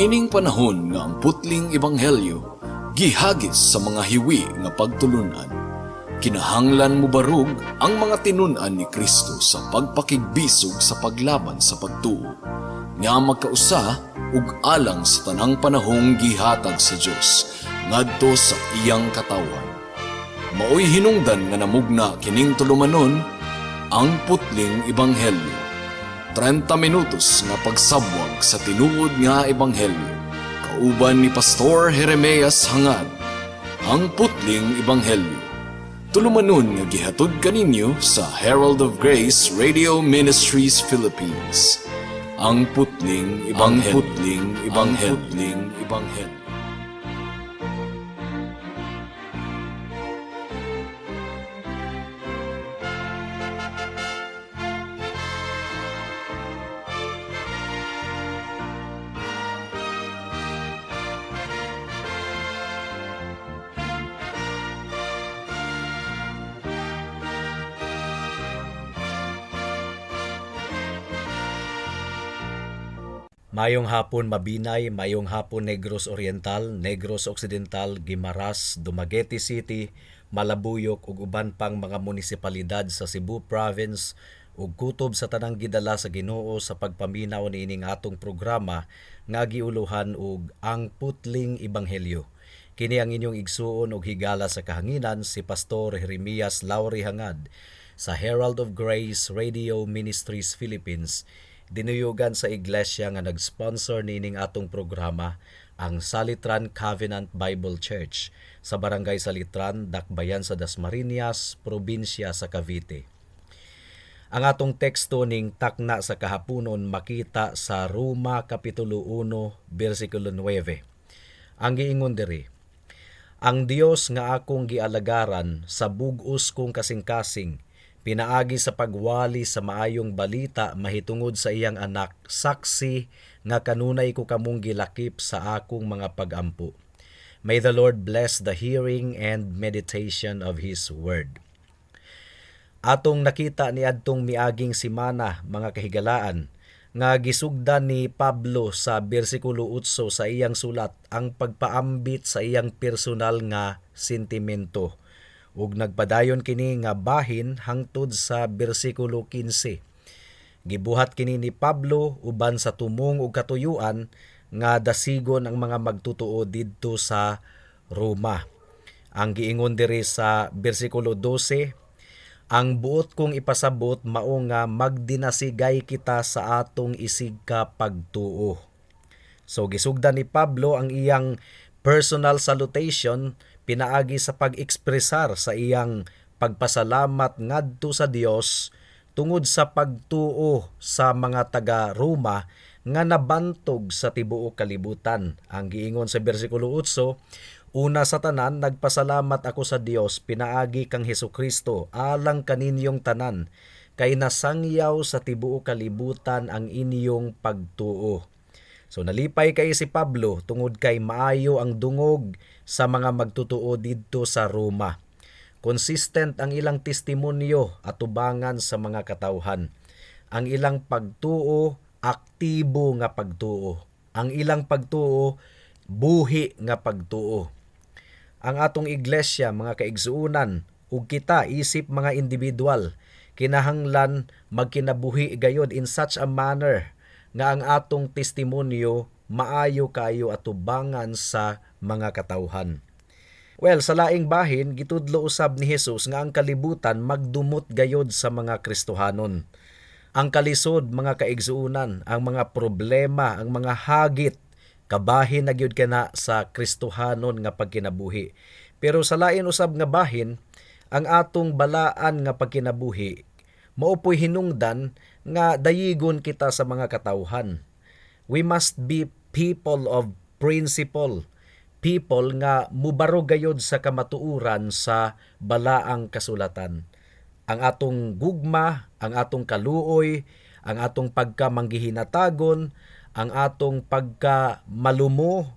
Niining panahon nga ang putling ebanghelyo gihagis sa mga hiwi nga pagtulunan, kinahanglan mobarog ang mga tinun-an ni Kristo sa pagpakigbisog sa paglaban sa pagtuo nga magkausa ug alang sa tanang panahong gihatag sa Dios ngadto sa iyang katawhan. Maoy hinungdan nga namugna kining tulumanon, Ang Putling Ebanghelyo. 30 minutos nga pagsabwag sa tinuod nga ebanghelyo. Kauban ni Pastor Jeremias Hangad. Ang Putling Ebanghelyo. Tulumanon nga gihatod kaninyo sa Herald of Grace Radio Ministries Philippines. Ang Putling Ebanghelyo. Ang Putling Ebanghelyo. Ang Putling Ebanghelyo. Mayong hapon, Mabinay, mayong hapon, Negros Oriental, Negros Occidental, Guimaras, Dumaguete City, Malabuyok ug uban pang mga munisipalidad sa Cebu Province ug kutob sa tanang gidala sa Ginoo sa pagpaminaw niining atong programa nga giuluhan og Ang Putling Ebanghelyo. Kini ang inyong igsuon og higala sa kahanginan, si Pastor Jeremias Lauri Hangad sa Herald of Grace Radio Ministries Philippines, dinuyugan sa iglesia nga nag-sponsor niining atong programa, ang Salitran Covenant Bible Church sa Barangay Salitran, Dakbayan sa Dasmariñas, probinsya sa Cavite. Ang atong teksto ning takna sa kahaponon makita sa Roma Kapitulo 1, versikulo 9. Ang giingon diri, "Ang Dios nga akong gialagaran sa bug-os kong kasing-kasing, pinaagi sa pagwali sa maayong balita mahitungod sa iyang anak, saksi nga kanunay ko kamong gilakip sa akong mga pagampo." May the Lord bless the hearing and meditation of His Word. Atong nakita ni adtong miaging simana, mga kahigalaan, nga gisugdan ni Pablo sa bersikulo 8 sa iyang sulat ang pagpaambit sa iyang personal nga sentimento. Ug nagpadayon kini nga bahin hangtod sa bersikulo 15. Gibuhat kini ni Pablo uban sa tumong ug katuyuan nga dasigon ang mga magtutuo didto sa Roma. Ang giingon diri sa bersikulo 12, "Ang buot kong ipasabot mao nga magdinasigay kita sa atong isig ka pagtuo." So gisugdan ni Pablo ang iyang personal salutation pinaagi sa pag-ekspresar sa iyang pagpasalamat ngadto sa Dios tungod sa pagtuo sa mga taga Roma nga nabantog sa tibuok kalibutan. Ang giingon sa bersikulo 8, "Una sa tanan, nagpasalamat ako sa Dios pinaagi kang Hesukristo alang kaninyong tanan, kay nasangyaw sa tibuok kalibutan ang inyong pagtuo." So nalipay kay si Pablo tungod kay maayo ang dungog sa mga magtutuo didto sa Roma. Consistent ang ilang testimonyo at tubangan sa mga katawhan. Ang ilang pagtuo, aktibo nga pagtuo. Ang ilang pagtuo, buhi nga pagtuo. Ang atong iglesia, mga kaigsuonan, ug kita isip mga individual, kinahanglan magkinabuhi gayod in such a manner nga ang atong testimonyo maayo kayo atubangan sa mga katawhan. Well, sa laing bahin, gitudlo usab ni Jesus nga ang kalibutan magdumot gayod sa mga Kristohanon. Ang kalisod, mga kaigsuonan, ang mga problema, ang mga hagit, kabahin na gyud kana sa Kristohanon nga pagkinabuhi. Pero sa lain usab nga bahin, ang atong balaan nga pagkinabuhi mao poy hinungdan nga dayigon kita sa mga katawhan. We must be people of principle, people nga mubaro gayod sa kamatuoran sa balaang kasulatan. Ang atong gugma, ang atong kaluoy, ang atong pagkamanggihinatagon, ang atong pagkamalumo,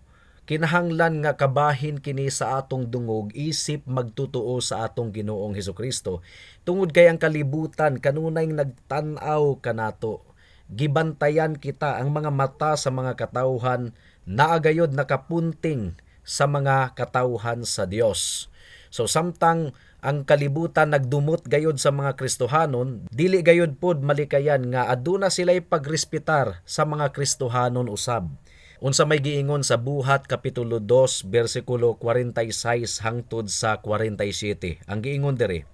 kinahanglan nga kabahin kini sa atong dungog isip magtutuo sa atong Ginoong Hesukristo. Tungod kay ang kalibutan kanunay nagtan-aw kanato. Gibantayan kita, ang mga mata sa mga katawhan Naa gayod nakapunting sa mga katawhan sa Dios. So samtang ang kalibutan nagdumot gayod sa mga Kristohanon, dili gayod pod malikayan nga aduna sila'y pagrespetar sa mga Kristohanon usab. Unsa may giingon sa Buhat kapitulo 2 bersikulo 46 hangtod sa 47? Ang giingon diri,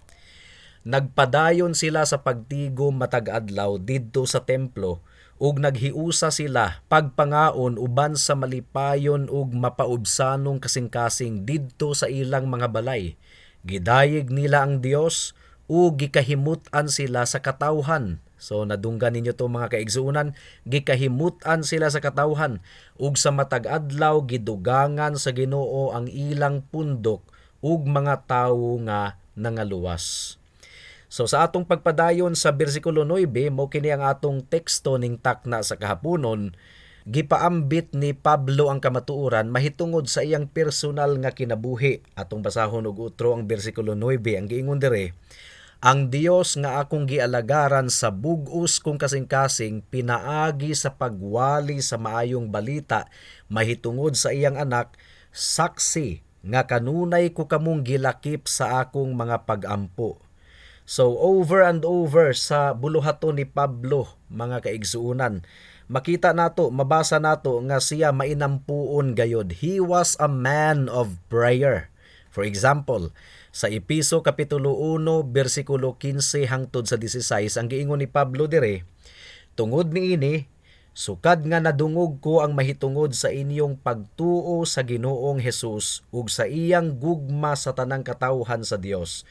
nagpadayon sila sa pagtigom matag adlaw didto sa templo ug naghiusa sila pagpangaon uban sa malipayon ug mapaubsanong kasing-kasing didto sa ilang mga balay. Gidayeg nila ang Dios ug gikahimut-an sila sa katawhan. So nadunggan ninyo to, mga kaigsuonan, gikahimut-an sila sa katawhan ug sa matag adlaw gidugangan sa Ginoo ang ilang pundok ug mga tawo nga nangaluwas. So sa atong pagpadayon sa bersikulo 9, mo kini ang atong teksto ning takna sa kahaponon, gipaambit ni Pablo ang kamatuoran mahitungod sa iyang personal nga kinabuhi. Atong basahon og utro ang bersikulo 9, ang giingon dire, "Ang Dios nga akong gialagaran sa bug-os kong kasing-kasing pinaagi sa pagwali sa maayong balita mahitungod sa iyang anak, saksi nga kanunay ko kamong gilakip sa akong mga pagampo." So over and over sa buluhaton ni Pablo, mga kaigsuonan, makita nato, mabasa nato nga siya mainampuon gayod. He was a man of prayer. For example, sa Epeso kapitulo 1 bersikulo 15 hangtod sa 16, ang giingon ni Pablo dire, "Tungod niini, sukad nga nadungog ko ang mahitungod sa inyong pagtuo sa Ginoong Hesus ug sa iyang gugma sa tanang katawhan sa Dios,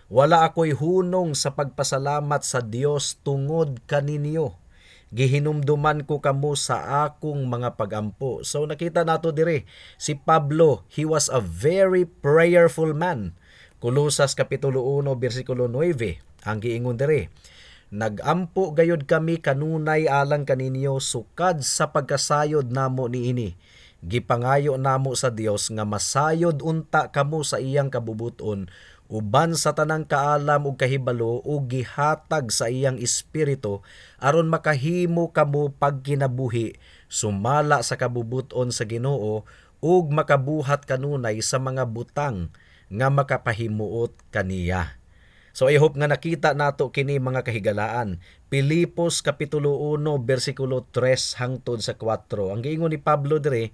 wala ako'y hunong sa pagpasalamat sa Dios tungod kaninyo. Gihinumduman ko kamo sa akong mga pagampo." So nakita nato dire si Pablo, he was a very prayerful man. Kolosas kapitulo 1 bersikulo 9, ang giingon dire, "Nagampo gayod kami kanunay alang kaninyo sukad sa pagkasayod namo niini. Gipangayo namo sa Dios nga masayod unta kamo sa iyang kabubuton uban sa tanang kaalam ug kahibalo ug gihatag sa iyang espiritu aron makahimo kamo pagkinabuhi sumala sa kabubuton sa Ginoo ug makabuhat kanunay sa mga butang nga makapahimuot kaniya." So I hope nga nakita nato kini, mga kahigalaan. Pilipos kapitulo 1 bersikulo 3 hangtod sa 4. Ang giingon ni Pablo dire,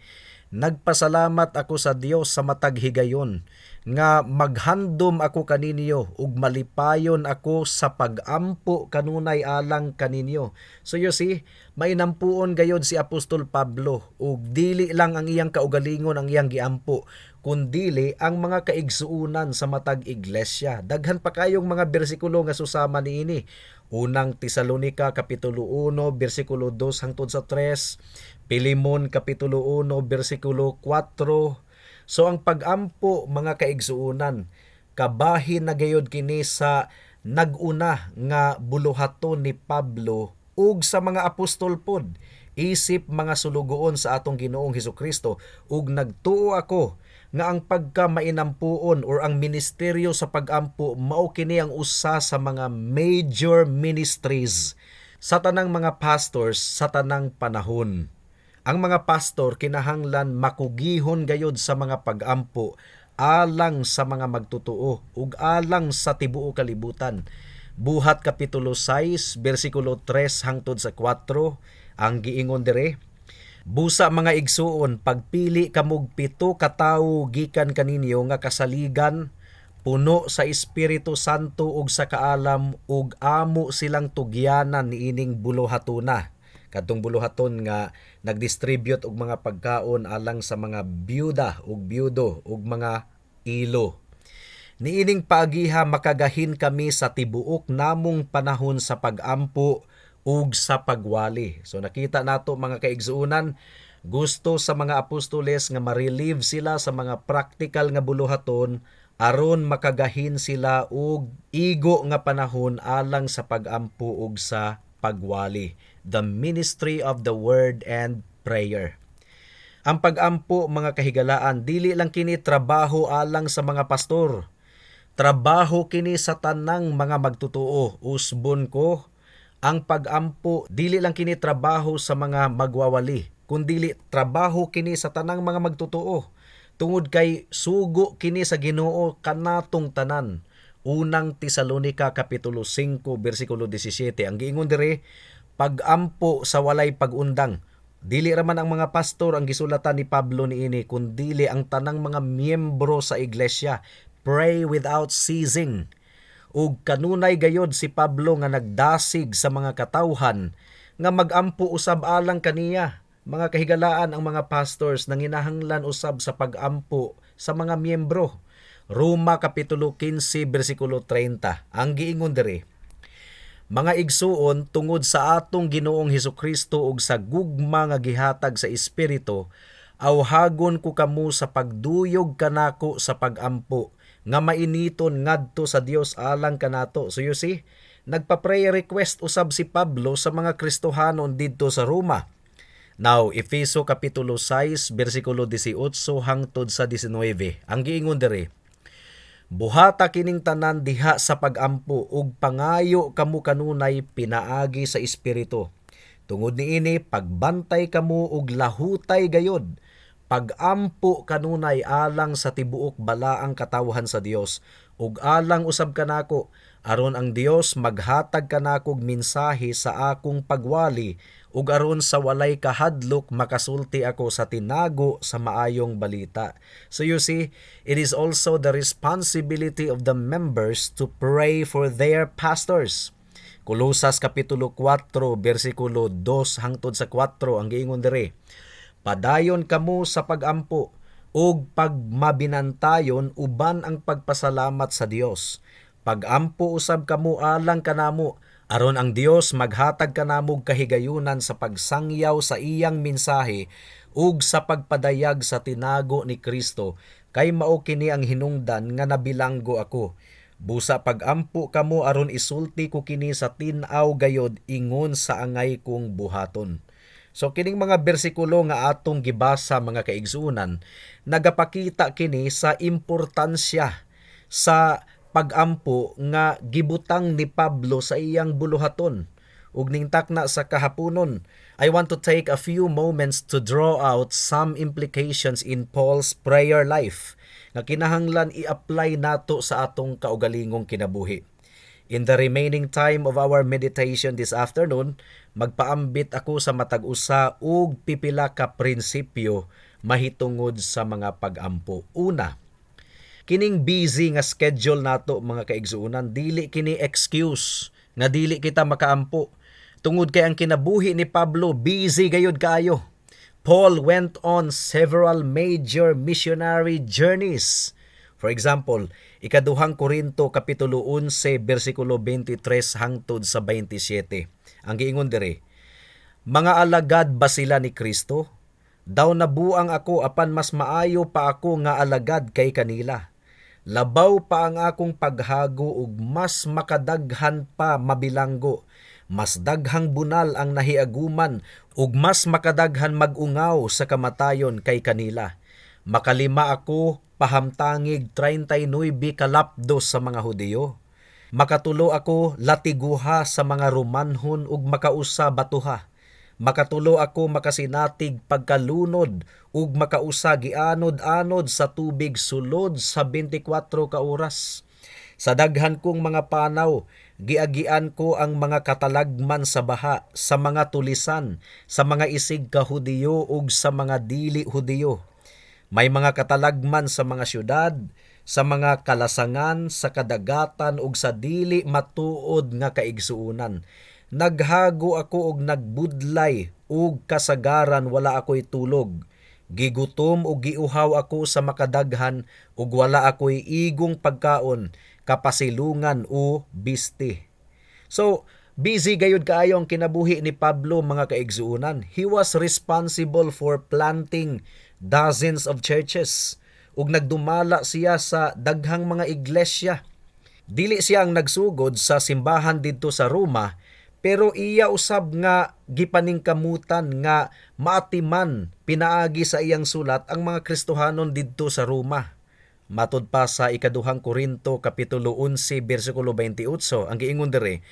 "Nagpasalamat ako sa Dios sa matag higayon nga maghandom ako kaninyo ug malipayon ako sa pagampo kanunay alang kaninyo." So you see, mainampuon gayod si Apostol Pablo ug dili lang ang iyang kaugalingon ang iyang giampo kundili ang mga kaigsuonan sa matag iglesia. Daghan pa kayong mga bersikulo nga susama niini. Unang Tesalonika kapitulo 1 bersikulo 2 hangtod sa 3, Pilimon kapitulo 1 bersikulo 4. So ang pagampo, mga kaigsuonan, kabahin na gayod kini sa nag-una nga buluhaton ni Pablo ug sa mga apostol pod isip mga sulugoon sa atong Ginoong Hesukristo, ug nagtuo ako nga ang pagka mainampuon or ang ministeryo sa pagampo mao kini ang usa sa mga major ministries sa tanang mga pastors sa tanang panahon. Ang mga pastor kinahanglan makugihon gayod sa mga pagampo alang sa mga magtotoo ug alang sa tibuok kalibutan. Buhat kapitulo 6 bersikulo 3 hangtod sa 4, ang giingon dire, "Busa mga igsuon, pagpili kamog 7 ka tawo gikan kaninyo nga kasaligan, puno sa Espiritu Santo ug sa kaalam, ug amo silang tugyanan niining buluhatuna." Kadtong buluhaton nga nagdistribute og mga pagkaon alang sa mga byuda ug byudo ug mga ilo. "Niining paagiha makagahin kami sa tibuok namong panahon sa pagampo ug sa pagwali. So nakita nato, mga kaigsuonan, gusto sa mga apostoles nga ma-relieve sila sa mga practical nga buluhaton aron makagahin sila og igo nga panahon alang sa pagampo ug sa pagwali. The ministry of the word and prayer. Ang pagampo, mga kahigalaan, dili lang kini trabaho alang sa mga pastor. Trabaho kini sa tanang mga magtotoo. Usbon ko, ang pagampo dili lang kini trabaho sa mga magwawali, kundili trabaho kini sa tanang mga magtotoo. Tungod kay sugo kini sa Ginoo kanatong tanan. Unang Tesalonika kapitulo 5 bersikulo 17 ang giingon diri, pagampo sa walay pag-undang. Dili ra man ang mga pastor ang gisulatan ni Pablo niini, kundili ang tanang mga miyembro sa iglesia. Pray without ceasing. Ug kanunay gayod si Pablo nga nagdasig sa mga katawhan nga magampo usab alang kaniya. Mga kahigalaan, ang mga pastors nanginahanglan usab sa pagampo sa mga miyembro. Roma kapitulo 15 bersikulo 30. Ang giingon diri, "Mga igsuon, tungod sa atong Ginoong Hesukristo ug sa gugma nga gihatag sa Espiritu, awhagon ko kamo sa pagduyog kanako sa pagampo nga mainiton ngadto sa Dios alang kanato." So you see, nagpa-prayer request usab si Pablo sa mga Kristohanon didto sa Roma. Now, Efeso kapitulo 6 bersikulo 18 hangtod sa 19. Ang giingon diri, "Buhata kining tanan diha sa pagampo ug pangayo kamo kanunay pinaagi sa Espiritu. Tungod niini pagbantay kamo ug lahutay gayod. Pagampo kanunay alang sa tibuok balaang katawhan sa Dios ug alang usab kanako, aron ang Dios maghatag kanakog mensahe sa akong pagwali ug aron sa walay kahadlok makasulti ako sa tinago sa maayong balita." So you see, it is also the responsibility of the members to pray for their pastors. Kolosas kapitulo 4 bersikulo 2 hangtod sa 4, ang giingon diri, "Padayon kamo sa pagampo ug pagmabinantayon uban ang pagpasalamat sa Dios. Pagampo usab kamo alang kanamo, aron ang Dios maghatag kanamog kahigayunan sa pagsangyaw sa iyang mensahe ug sa pagpadayag sa tinago ni Kristo, kay mao kini ang hinungdan nga nabilanggo ako. Busa pagampo kamo aron isulti ko kini sa tin-aw gayod ingon sa angay kong buhaton." So kining mga bersikulo nga atong gibasa, mga kaigsuonan, nagapakita kini sa importansya sa pagampo nga gibutang ni Pablo sa iyang buluhaton. Ug ning takna sa kahaponon, I want to take a few moments to draw out some implications in Paul's prayer life nga kinahanglan i-apply nato sa atong kaugalingong kinabuhi. In the remaining time of our meditation this afternoon, magpaambit ako sa matag usa ug pipila ka prinsipyo mahitungod sa mga pagampo. Una, kining busy nga schedule nato, mga kaigsuonan, dili kini excuse nga dili kita makaampo. Tungod kay ang kinabuhi ni Pablo busy gayud kaayo. Paul went on several major missionary journeys. For example, Ikaduhang Korinto kapitulo 11 bersikulo 23 hangtod sa 27. Ang giingon diri, "Mga alagad ba sila ni Kristo? Daw nabuang ako, apan mas maayo pa ako nga alagad kay kanila. Labaw pa ang akong paghago ug mas makadaghan pa mabilanggo. Mas daghang bunal ang nahiaguman ug mas makadaghan mag-ungaw sa kamatayon kay kanila. Makalima ako pahamtangig 39 ka lapdos sa mga Hudiyo. Makatulo ako latiguha sa mga Romanhon ug makausa batuha. Makatulo ako makasinatig pagkalunod ug makausa gianod-anod sa tubig sulod sa 24 ka oras. Sa daghan kong mga panaw, giagian ko ang mga katalagman sa baha, sa mga tulisan, sa mga isig ka Hudiyo ug sa mga dili Hudiyo. May mga katalagman sa mga syudad, sa mga kalasangan, sa kadagatan ug sa dili matuod nga kaigsuonan. Naghago ako og nagbudlay ug kasagaran wala ako'y tulog. Gigutom ug giuhaw ako sa makadaghan ug wala ako'y igong pagkaon, kapasilungan o bisti." So, busy gayud kaayo ang kinabuhi ni Pablo, mga kaigsuonan. He was responsible for planting dozens of churches ug nagdumala siya sa daghang mga iglesia. Dili siya ang nagsugod sa simbahan didto sa Roma, pero iya usab nga gipaningkamutan nga maatiman pinaagi sa iyang sulat ang mga Kristohanon didto sa Roma. Matod pa sa Ikaduhang Korinto kapitulo 11 bersikulo 28, ang giingon diri,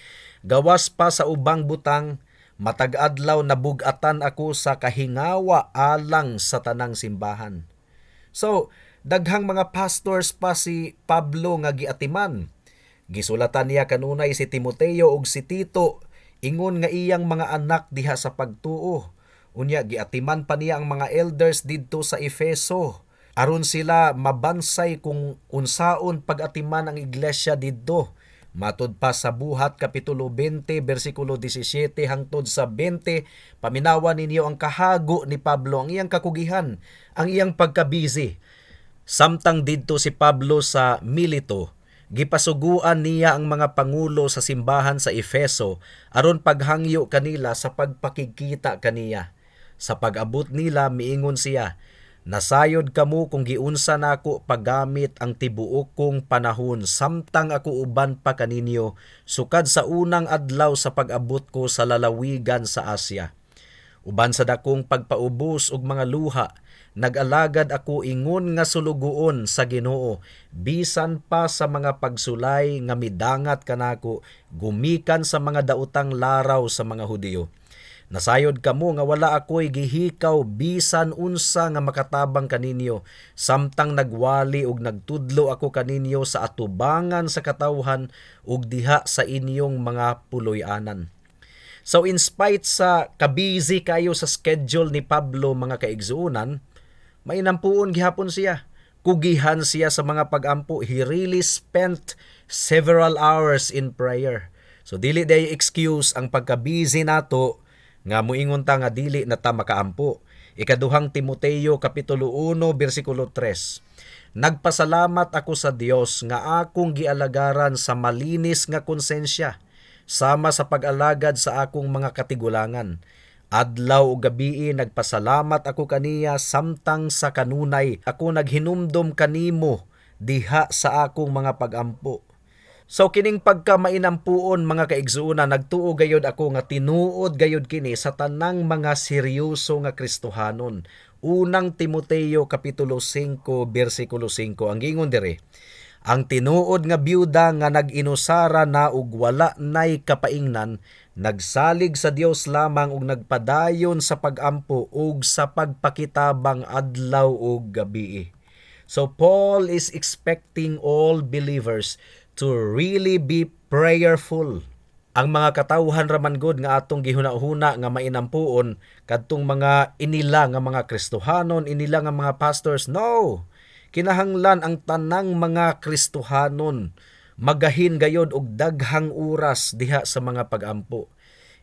"Gawas pa sa ubang butang, Matag adlaw nabug-atan ako sa kahingawa alang sa tanang simbahan. So, daghang mga pastors pa si Pablo nga giatiman. Gisulatan niya kanunay si Timoteo ug si Tito ingon nga iyang mga anak diha sa pagtuo. Unya giatiman pa niya ang mga elders didto sa Efeso aron sila mabansay kung unsaon pag-atiman ang iglesia didto. Matud pa sa Buhat Kapitulo 20 bersikulo 17 hangtod sa 20, paminawa ninyo ang kahago ni Pablo, ang iyang kakugihan, ang iyang pagkabisi. Samtang didto si Pablo sa Milito, gipasuguan niya ang mga pangulo sa simbahan sa Efeso aron paghangyo kanila sa pagpakigkita kaniya. Sa pag-abot nila, miingon siya, "Nasayod kamo kung giunsa nako paggamit ang tibuok kong panahon samtang ako uban pa kaninyo sukad sa unang adlaw sa pag-abot ko sa lalawigan sa Asia. Uban sa dakong pagpaubos og mga luha, nag-alagad ako ingon nga sulugoon sa Ginoo bisan pa sa mga pagsulay nga midangat kanako gumikan sa mga daotang laraw sa mga Hudiyo. Nasayod kamo nga wala ako'y gihikaw bisan unsa nga makatabang kaninyo samtang nagwali ug nagtudlo ako kaninyo sa atubangan sa katawhan ug diha sa inyong mga puloy-anan." So in spite sa kabusy kayo sa schedule ni Pablo, mga kaigsuonan, mainampuon gihapon siya. Kugihan siya sa mga pagampo. He really spent several hours in prayer. So dili day excuse ang pagka-busy nato nga muingon ta nga dili na ta makaampo. Ikaduhang Timoteo kapitulo 1 bersikulo 3. "Nagpasalamat ako sa Dios nga akong gialagaran sa malinis nga konsensya sama sa pag-alagad sa akong mga katigulangan. Adlaw ug gabii nagpasalamat ako kaniya samtang sa kanunay ako naghinumdom kanimo diha sa akong mga pagampo." So kining pagka mainampuon, mga kaigsuonan, nagtuo gayod ako nga tinuod gayod kini sa tanang mga seryoso nga Kristohanon. Unang Timoteo kapitulo 5 bersikulo 5 ang gingon dire: "Ang tinuod nga byuda nga nag-inusara na ug wala nay kapaingnan, nagsalig sa Dios lamang ug nagpadayon sa pagampo ug sa pagpakitabang adlaw ug gabii." So Paul is expecting all believers to really be prayerful. Ang mga katawhan raman gud nga atong gihuna-huna nga mainampuon kadtong mga inila nga mga Kristohanon, inila nga mga pastors. No. Kinahanglan ang tanang mga Kristohanon magahin gayod og daghang oras diha sa mga pagampo.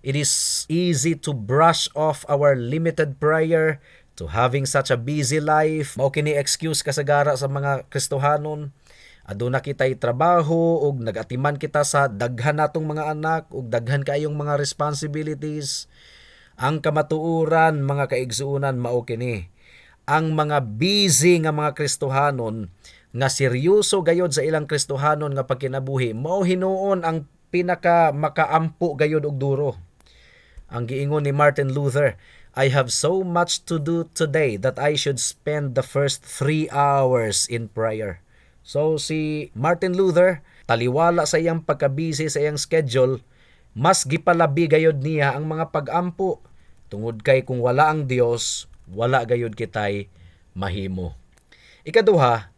It is easy to brush off our limited prayer to having such a busy life. Mao kini excuse kasagara sa mga Kristohanon. Aduna kitay trabaho ug nagatiman kita sa daghan natong mga anak ug daghan kaayong mga responsibilities. Ang kamatuoran, mga kaigsuonan, mao kini. Ang mga busy nga mga Kristohanon nga seryoso gayod sa ilang Kristohanon nga pagkinabuhi, mao hinuon ang pinaka makaampo gayod og duro. Ang giingon ni Martin Luther, "I have so much to do today that I should spend the first 3 hours in prayer." So si Martin Luther, taliwala sa iyang pagkabisi sa iyang schedule, mas gipalabi gayod niya ang mga pagampo. Tungod kay kung wala ang Dios, wala gayod kitay mahimo. Ikaduha,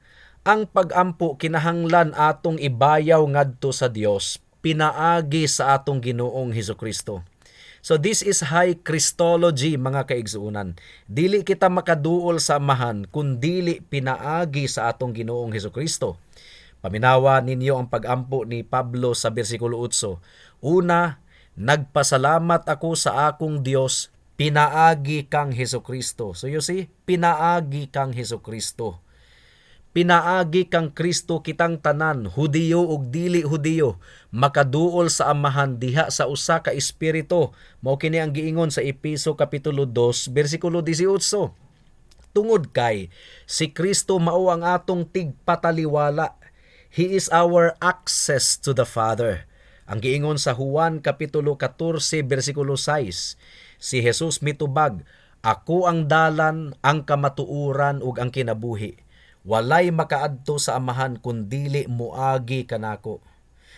ang pagampo kinahanglan atong ibayaw ngadto sa Dios pinaagi sa atong Ginoong Hesukristo. So this is high Christology, mga kaigsuonan. Dili kita makaduol sa Amahan kun dili pinaagi sa atong Ginoong Hesukristo. Paminawa ninyo ang pagampo ni Pablo sa bersikulo 8. "Una, nagpasalamat ako sa akong Dios pinaagi kang Hesukristo." So you see, pinaagi kang Hesukristo. Pinaagi kang Kristo kitang tanan, Hudiyo ug dili Hudiyo, makaduol sa Amahan diha sa usa ka espiritu. Mao kini ang giingon sa Epeso kapitulo 2 bersikulo 18. Tungod kay si Kristo mao ang atong tigpataliwala. He is our access to the Father. Ang giingon sa Juan kapitulo 14 bersikulo 6, si Jesus mitubag, "Ako ang dalan, ang kamatuoran ug ang kinabuhi. Walay makaadto sa Amahan kun dili moagi kanako."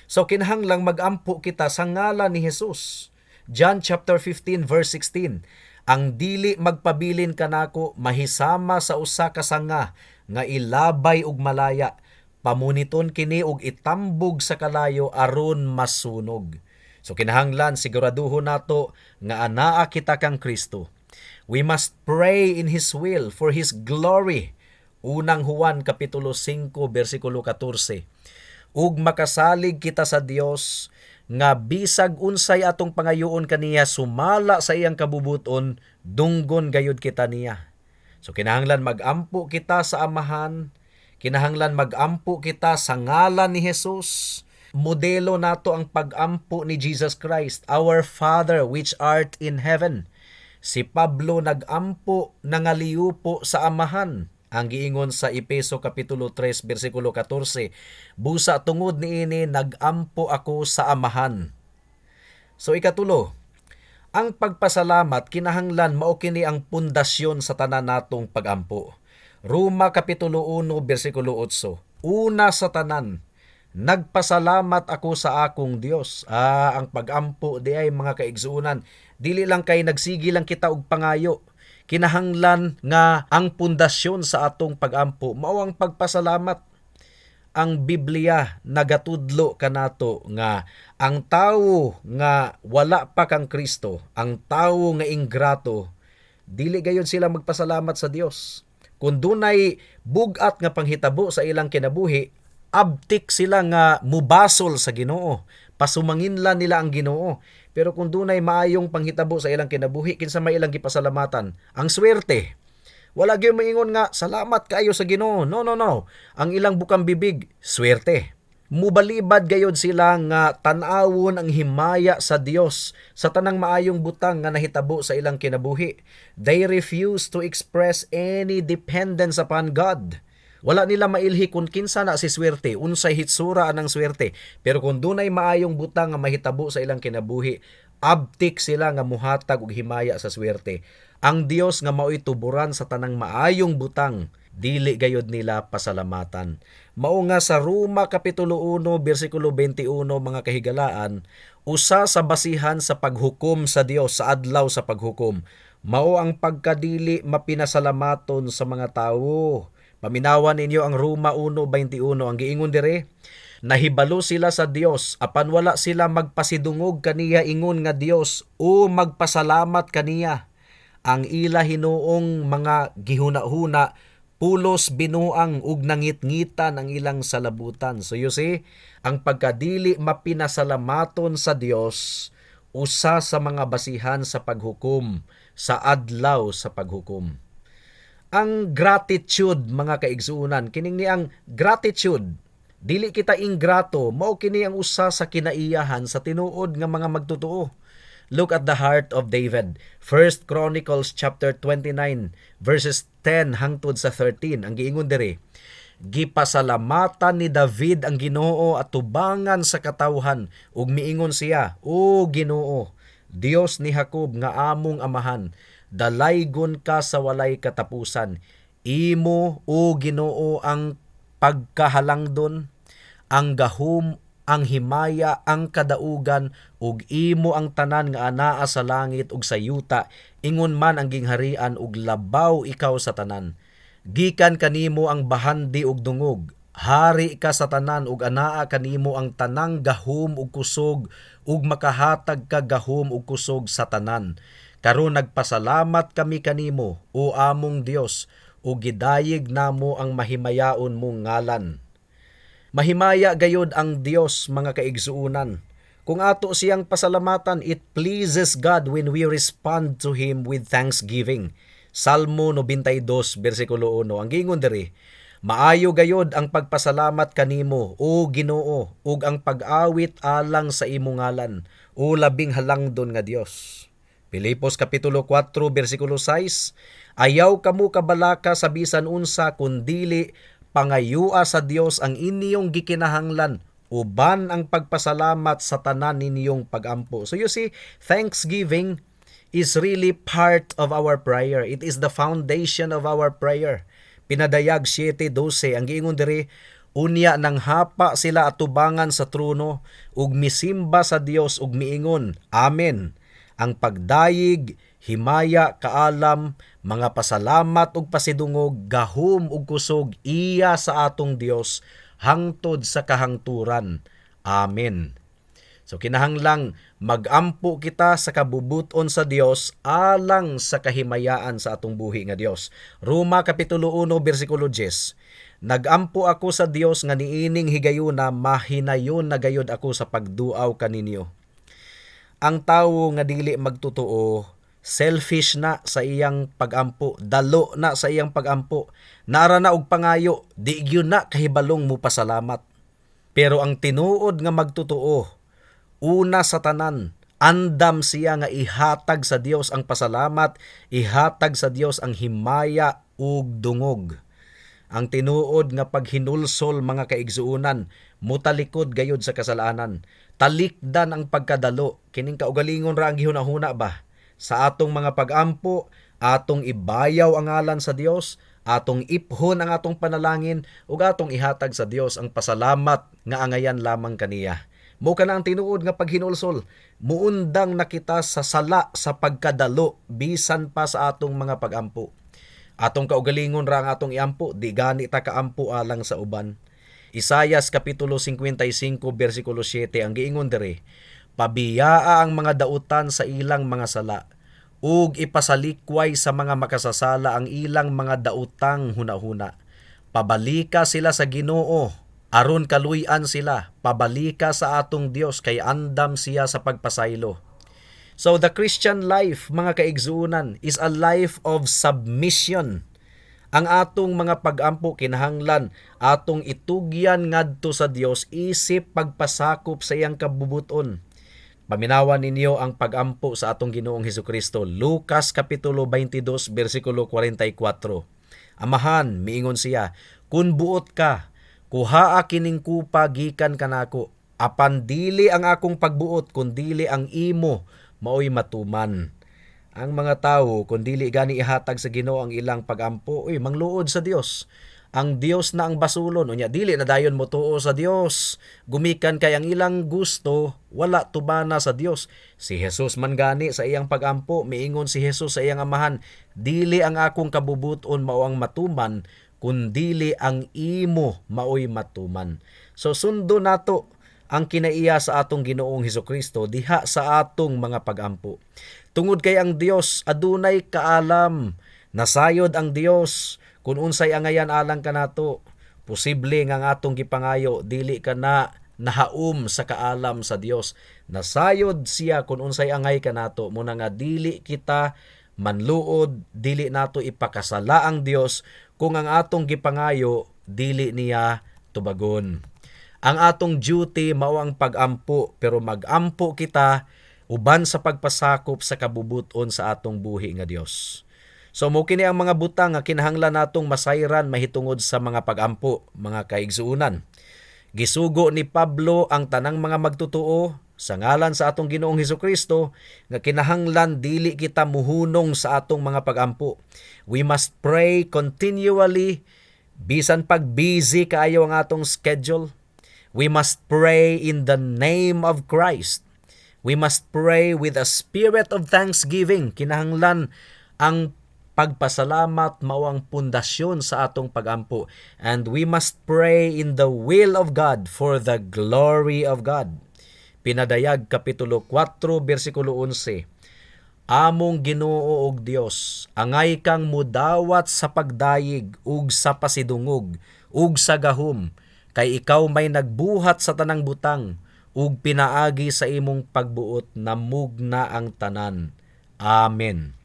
So kinahanglang magampo kita sa ngalan ni Jesus. John chapter 15 verse 16. Ang dili magpabilin kanako mahisama sa usa ka sanga nga ilabay og malaya. Pamuniton kini og itambog sa kalayo aron masunog. So kinahanglan siguraduhon nato nga anaa kita kang Kristo. We must pray in His will for His glory. Unang Juan kapitulo 5 bersikulo 14. Ug makasalig kita sa Dios nga bisag unsay atong pangayoon kaniya sumala sa iyang kabubuton, dunggon gayud kita niya. So kinahanglan magampo kita sa Amahan, kinahanglan magampo kita sa ngalan ni Jesus. Modelo nato ang pagampo ni Jesus Christ, "Our Father which art in heaven." Si Pablo nagampo, nangaliupo sa Amahan. Ang giingon sa Epeso kapitulo 3 bersikulo 14, "Busa tungod niini nagampo ako sa Amahan." So ikatulo, ang pagpasalamat kinahanglan mao kini ang pundasyon sa tanan natong pagampo. Roma kapitulo 1 bersikulo 8. "Una sa tanan, nagpasalamat ako sa akong Dios." Ah, ang pagampo di ay, mga kaigsuonan, dili lang kay nagsigi lang kita og pangayo. Kinahanglan nga ang pundasyon sa atong pagampo mao ang pagpasalamat. Ang Biblia nagatudlo kanato nga ang tawo nga wala pa kang Kristo, ang tawo nga ingrato, dili gayud sila magpasalamat sa Dios. Kung dunay bug-at nga panghitabo sa ilang kinabuhi, abtik sila nga mubasol sa Ginoo. Pasumanginlan nila ang Ginoo. Pero kung dunay maayong panghitabo sa ilang kinabuhi, kinsa may ilang gipasalamatan? Ang swerte. Wala gyud moingon nga salamat kaayo sa Ginoo. No, no, no. Ang ilang bukang bibig, swerte. Mubalibad gayod sila nga tan-awon ang himaya sa Dios sa tanang maayong butang nga nahitabo sa ilang kinabuhi. They refuse to express any dependence upon God. Wala nila mailhi kung kinsa na si swerte, unsay hitsura anang swerte. Pero kung dunay maayong butang nga mahitabo sa ilang kinabuhi, abtik sila nga muhatag og himaya sa swerte. Ang Dios nga mao'y tuburan sa tanang maayong butang, dili gayod nila pasalamatan. Mao nga sa Roma kapitulo 1 bersikulo 21, mga kahigalaan, usa sa basihan sa paghukom sa Dios sa adlaw sa paghukom, mao ang pagkadili mapinasalamaton sa mga tawo. Paminawan ninyo ang Roma 1:21. Ang giingon dire, nahibalo sila sa Dios apan wala sila magpasidungog kaniya ingon nga Dios o magpasalamat kaniya. Ang ila hinuong mga gihuna-huna pulos binuang ug nangitngitan ang ilang salabutan. So you see, ang pagkadili mapinasalamaton sa Dios, usa sa mga basihan sa paghukom sa adlaw sa paghukom. Ang gratitude, mga kaigsuonan, kining ni ang gratitude, dili kita ingrato, mao kini ang usa sa kinaiyahan sa tinuod nga mga magtotoo. Look at the heart of David. First Chronicles chapter 29 verses 10 hangtod sa 13. Ang giingon diri, gipasalamatan ni David ang Ginoo at tubangan sa katawhan ug miingon siya, "O Ginoo, Dios ni Jacob nga among amahan, dalaygon ka sa walay katapusan. Imo, o Ginoo, ang pagkahalangdon, ang gahom, ang himaya, ang kadaugan, ug imo ang tanan nga anaa sa langit ug sa yuta, ingon man ang gingharian ug labaw ikaw sa tanan. Gikan kanimo ang bahandi ug dungog. Hari ka sa tanan ug anaa kanimo ang tanang gahom ug kusog ug makahatag ka gahom ug kusog sa tanan. Karon nagpasalamat kami kanimo, o among Dios, ug gidayeg namo ang mahimayaon mong ngalan." Mahimaya gayod ang Dios, mga kaigsuonan. Kung ato siyang pasalamatan, it pleases God when we respond to Him with thanksgiving. Salmo 92 bersikulo 1. Ang giingon diri, "Maayo gayod ang pagpasalamat kanimo, o Ginoo, ug ang pag-awit alang sa imong ngalan, o labing halangdon nga Dios." Pilipos kapitulo 4 bersikulo 6, "Ayaw kamo kabalaka sa bisan unsa, kundili pangayua sa Dios ang inyong gikinahanglan uban ang pagpasalamat sa tanan ninyong pagampo." So you see, thanksgiving is really part of our prayer. It is the foundation of our prayer. Pinadayag 7:12, ang giingon diri, "Unya nang hapa sila atubangan sa trono ug misimba sa Dios ug miingon, 'Amen. Ang pagdayig, himaya, kaalam, mga pasalamat ug pasidungog, gahom ug kusog iya sa atong Dios hangtod sa kahangturan. Amen. So kinahanglang magampo kita sa kabubuton sa Dios alang sa kahimayaan sa atong buhi nga Dios. Roma kapitulo 1 bersikulo 10. Nagampo ako sa Dios nga niining higayuna mahinayon na gayod ako sa pagduaw kaninyo. Ang tawo nga dili magtotoo, selfish na sa iyang pagampo, dalo na sa iyang pagampo. Naara na og pangayo, di gyud na kahibalong mo pasalamat. Pero ang tinuod nga magtotoo, una sa tanan, andam siya nga ihatag sa Dios ang pasalamat, ihatag sa Dios ang himaya ug dungog. Ang tinuod nga paghinulsol, mga kaigsuonan, mutalikod gayod sa kasalanan. Talikdan ang pagkadalo, kining kaugalingon ra ang gihunahuna ba? Sa atong mga pagampo, atong ibayaw ang ngalan sa Dios, atong iphon ang atong panalangin ug atong ihatag sa Dios ang pasalamat nga angayan lamang kaniya. Mo kana ang tinuod nga paghinulsol. Muundang na kita sa sala sa pagkadalo bisan pa sa atong mga pagampo. Atong kaugalingon ra ang atong iampo, di gani ta kaampo alang sa uban. Isayas kapitulo 55 bersikulo 7 ang giingon diri, "Pabiyaa ang mga dautan sa ilang mga sala ug ipasalikway sa mga makasasala ang ilang mga daotang hunahuna. Pabalika sila sa Ginoo aron kaluy-an sila, pabalika sa atong Dios kay andam siya sa pagpasaylo." So the Christian life, mga kaigsuonan, is a life of submission. Ang atong mga pagampo kinahanglan atong itugyan ngadto sa Dios isip pagpasakop sa iyang kabubuton. Paminawan ninyo ang pagampo sa atong Ginoong Hesukristo. Lucas kapitulo 22 bersikulo 44. "Amahan," miingon siya, "kun buot ka, kuhaa kining kupa gikan kanako. Apan dili ang akong pagbuot kun dili ang imo maoy matuman." Ang mga tawo kung dili gani ihatag sa Ginoo ang ilang pagampo, uy, mangluod sa Dios. Ang Dios na ang basulon, unya dili na dayon mo tuo sa Dios. Gumikan kay ang ilang gusto wala tubana sa Dios. Si Jesus man gani sa iyang pagampo, miingon si Jesus sa iyang Amahan, "Dili ang akong kabubuton mao ang matuman, kundili ang imo maoy matuman." So sundo nato ang kinaiya sa atong Ginoong Hesukristo diha sa atong mga pagampo. Tungod kay ang Dios adunay kaalam, nasayod ang Dios kung unsay angayan alang kanato. Posible nga ang atong gipangayo dili ka na nahaom sa kaalam sa Dios. Nasayod siya kung unsay angay kanato, muna nga dili kita manluod, dili nato ipakasala ang Dios kung ang atong gipangayo dili niya tubagon. Ang atong duty mao ang pagampo, pero magampo kita uban sa pagpasakop sa kabubuton sa atong buhi nga Dios. So mo kini ang mga butang nga kinahanglan natong masayran mahitungod sa mga pagampo, mga kaigsuonan. Gisugo ni Pablo ang tanang mga magtotoo sa ngalan sa atong Ginoong Hesukristo nga kinahanglan dili kita muhunong sa atong mga pagampo. We must pray continually bisan pag busy kaayo ang atong schedule. We must pray in the name of Christ. We must pray with a spirit of thanksgiving. Kinahanglan ang pagpasalamat mao ang pundasyon sa atong pagampo. And we must pray in the will of God for the glory of God. Pinadayag Kapitulo 4 bersikulo 11. "Among Ginoo ug Dios, angay kang mudawat sa pagdayig ug sa pasidungog ug sa gahom, kay ikaw may nagbuhat sa tanang butang ug pinaagi sa imong pagbuot namugna ang tanan. Amen."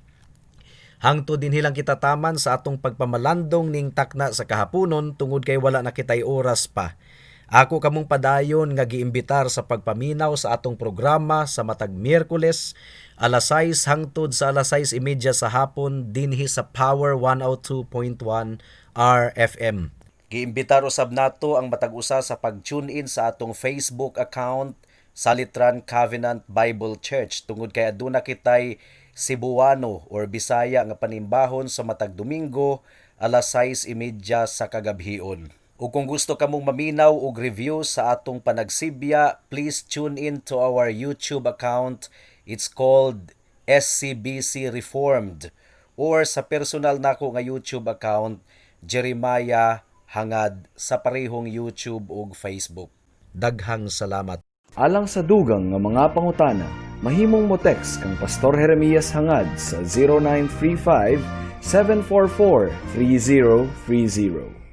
Hangtod dinhi lang kita taman sa atong pagpamalandong ning takna sa kahaponon tungod kay wala na kitay oras pa. Ako kamong padayon nga giimbitar sa pagpaminaw sa atong programa sa matag Miyerkules alas 6 hangtod sa alas 6:30 sa hapon dinhi sa Power 102.1 RFM. Giimbitar usab nato ang matag usa sa pag-tune in sa atong Facebook account, Salitran Covenant Bible Church, tungod kay aduna kitay Cebuano or Bisaya nga panimbahon sa matag Domingo alas 6:30 sa kagabhion. Ug kung gusto kamong maminaw og review sa atong panagsibya, please tune in to our YouTube account. It's called SCBC Reformed, or sa personal nako nga YouTube account, Jeremiah Hangad, sa parehong YouTube ug Facebook. Daghang salamat. Alang sa dugang nga mga pangutana, mahimong mo text kang Pastor Jeremias Hangad sa 0935 744 3030.